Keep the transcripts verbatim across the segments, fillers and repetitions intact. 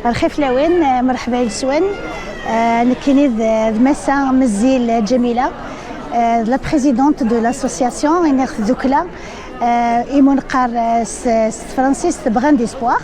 Lxir fell-awen, eh, mreḥba yid-swen. Eh, nekkini d, d Massa Mezzil Ǧamila, eh, d la présidente de l'association Iniɣ Tdukla, eh, imu neqqar, eh, s, s tefransist Brin d'espoir,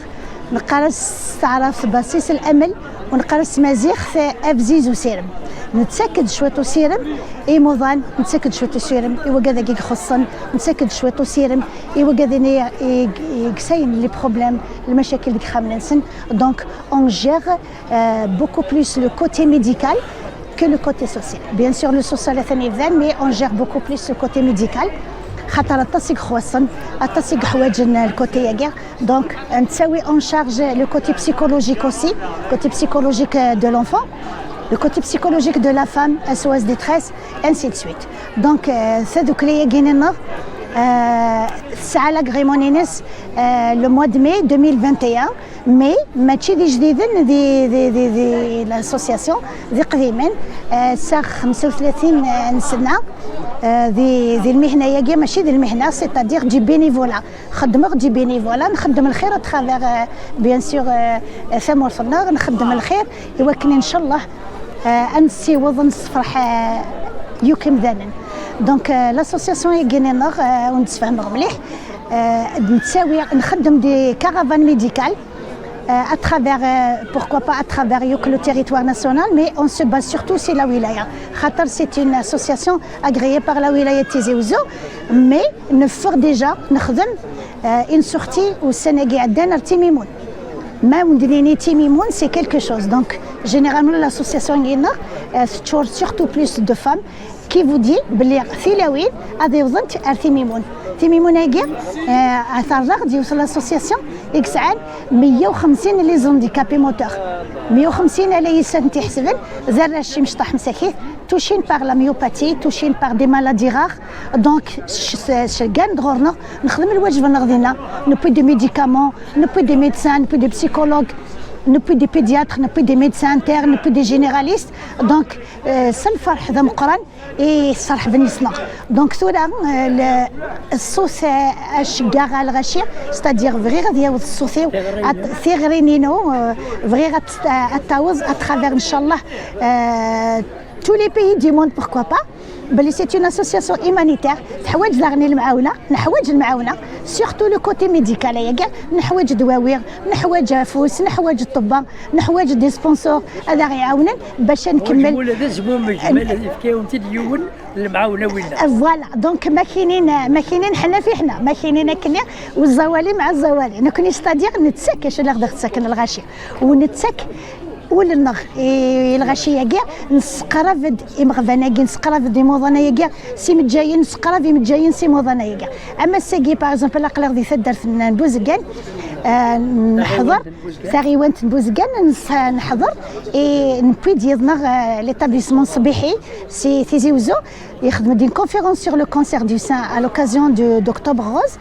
neqqar s taɛrabt Bassis Lamel, u neqqar s tmaziɣt, eh, Abziz Usirem. Nettak-d cwiṭ usirem i imuḍan, nettak-d cwiṭ usirem i wagad-agi ixuṣṣen, nettak-d cwiṭ usirem i wagad-nni i, i, i yeksaynen les problèmes, lmacakil deg yixxamen-nsen. Donc, on gère, euh, beaucoup plus le côté médical que le côté social. Bien sûr, le social atan yebdan, mais on gère beaucoup plus le côté médical. Xaṭer aṭas i ixuṣṣen, aṭas i yeḥwaǧen le côté-agi. Donc, nettawi en charge le côté psychologique aussi, côté psychologique, euh, de l'enfant, le côté psychologique de la femme, S O S détresse, ainsi de suite. Donc, euh, tadukla-agi-nneɣ, euh, tesɛa l'agrément-ines, euh, le mois de mai deux mille vingt et un, mais mačči d ijdiden di, di, di, di l'association, d iqdimen, euh, tesɛa xemsa u tlatin n sna, euh, di, di lmihna-agi, mačči d lmihna, c'est-à-dire du bénévolat. Xeddmeɣ du bénévolat, nxeddem lxir à travers, euh, bien sûr, euh, tamurt-nneɣ, nxeddem lxir i wakken, inchallah, euh, ad nessiweḍ, ad nessefreḥ, euh, yakk imdanen. Donc, euh, l'association-agi-nneɣ, euh, ur nettemsefham mliḥ, euh, nettawi, nxeddem des caravanes médicales, euh, à travers, euh, pourquoi pas à travers yakk le territoire national, mais on se base surtout sur la wilaya. Xaṭer c'est une association agréée par la wilaya de Tizi Ouzou, mais neffeɣ déjà, nexdem, euh, une sortie ussan-agi iɛeddan ar Timimoun. Ma wen-d-nini Timimoun, c'est quelque chose. Donc, généralement, l'association-agi-nneɣ, euh, teččur surtout plus de femmes, qui vous dit belli tilawin ad iwḍent ar Timimoun. Timimoun-agi, euh, terra-ɣ-d yiwet l'association i yesɛan meyya u xemsin les handicapés moteurs. Meyya u xemsin ala yis-sen iḥesben, d arrac imecṭaḥ msakit, touchés par la myopathie, touchés par des maladies rares. Donc, c-, c-, c-, gan-d ɣur-neɣ, nexdem lwaǧeb-nneɣ dinna, newwi des médicaments, newwi des médecins, newwi des psychologues, newwi des pédiatres, newwi des médecins internes, newwi des généralistes. Donc, euh, s lferḥ d ameqqran i sserḥben yes-neɣ. Donc, tura, euh, le, ṣṣut, euh, aceggaɣ a lɣaci, c'est-à-dire bɣiɣ ad yaweḍ ṣṣut-iw, ad, tiɣri-inu, euh, bɣiɣ ad, ad taweḍ à travers, inchallah, euh, tous les pays du monde, pourquoi pas. Belli c'est une association humanitaire, teḥwaǧ daɣen i lemɛawna, neḥwaǧ lemɛawna, surtout le côté médical, ayagi, neḥwaǧ dwawi, neḥwaǧ afus, neḥwaǧ ṭṭebba, neḥwaǧ des sponsors ad aɣ-iɛawnen bac ad nkemmel. Ula d azmumeg, ma la yefka-yawen-t-id yiwen, lemɛawna winna. Voilà, donc ma kinin, ma kinin ḥna fi ḥna, ma kinin akkenni, u ẓẓawali mɛa ẓẓawali. Nekkni, c'est-à-dire, nettak acu la ɣ-d-ttaken lɣaci, u nettak ul-nneɣ i lɣaci-agi, nesseqrab-d imeɣban-agi, nesseqrab-d imuḍan-agi s imeǧǧayen, nesseqrab imeǧǧayen s imuḍan-agi. Ama ass-agi, par exemple, aql-aɣ di taddart n Buzeggan, euh, neḥḍer, taɣiwant n Buzeggan, nes-, neḥḍer, i newwi-d yid-neɣ, euh, l'établissement Ṣbiḥi, si Tizi Ouzou, ixdem-d une conférence sur le cancer du sein à l'occasion de, d'Octobre Rose,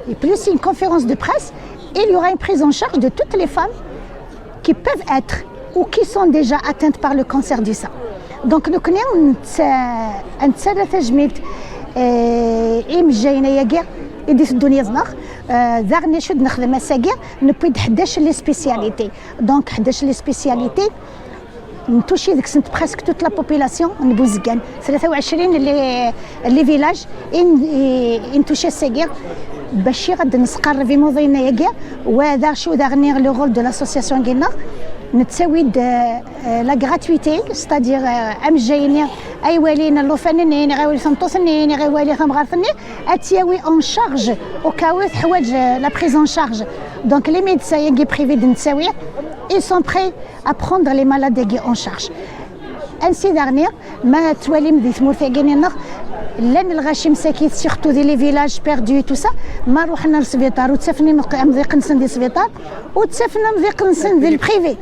et plus une conférence de presse, il y aura une prise en charge de toutes les femmes qui peuvent être ou qui sont déjà atteintes par le cancer du sein. Donc, nekkni nett-, nettarra tajmilt, eh, i imejjayen-agi i d-iteddun yid-neɣ. Eh, daɣen acu d-nexdem ass-agi, newwi-d ḥdac les spécialités. Donc, ḥdac les spécialités, nettuci deg-sent presque toute la population n Buzeggan. Tlata u ɛecrin les, les villages i n-, i, i nettuci ass-agi, bac ad d-nesqerreb imuḍinen-agi, wa d acu daɣen le rôle de l'association-agi-nneɣ, nettawi-d, euh, euh, la gratuité, c'est-à-dire, euh, amejjay-nni ay walin llufan-nni, neɣ ay wali tameṭṭut-nni, neɣ ay wali tamɣart-nni, ad tt-yawi en charge au cas où teḥwaǧ, euh, la prise en charge. Donc les médecins-agi privés d nettawi, ils sont prêts à prendre les malades-agi en charge. Ansi daɣen, ma twalim di tmurt-agi-nneɣ, llan lɣaci msakit, surtout di les villages perdus et tout ça, ma ruḥen ar sbiṭar, ur ttafen imeq-, amḍiq-nsen di sbiṭar, ur ttafen amḍiq-nsen di le privé.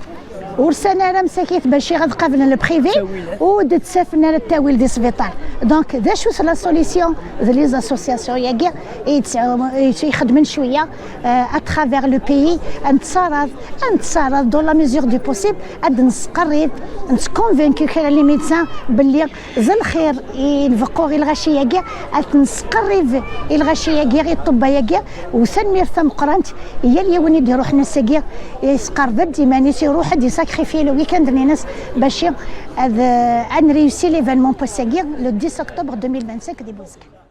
Ur ssan ara msakit bac ad qablen le privé, ur d-ttafen ara ttawil di sbiṭar. Donc d acu-t la solution? D les associations-yagi i yettxedmen cwiya à travers le pays, ad nettṣaraḍ, ad nettṣaraḍ dans la mesure du possible, ad d-nesqerrib, ad nettconvaincu kra les médecins belli d lxir i nbeqqu i lɣaci-agi, ad t-nesqerrib i lɣaci-agi, i ṭṭebba-agi, u tanemmirt tameqqrant i yal yiwen i d-iruḥen ass-agi, yesqerreb-d iman-is, iruḥ-d, yesakrifi le week-end-nni-ines bac ad, ad nréussi l'événement n wass-agi, le dix octobre deux mille vingt-cinq di Bouzik.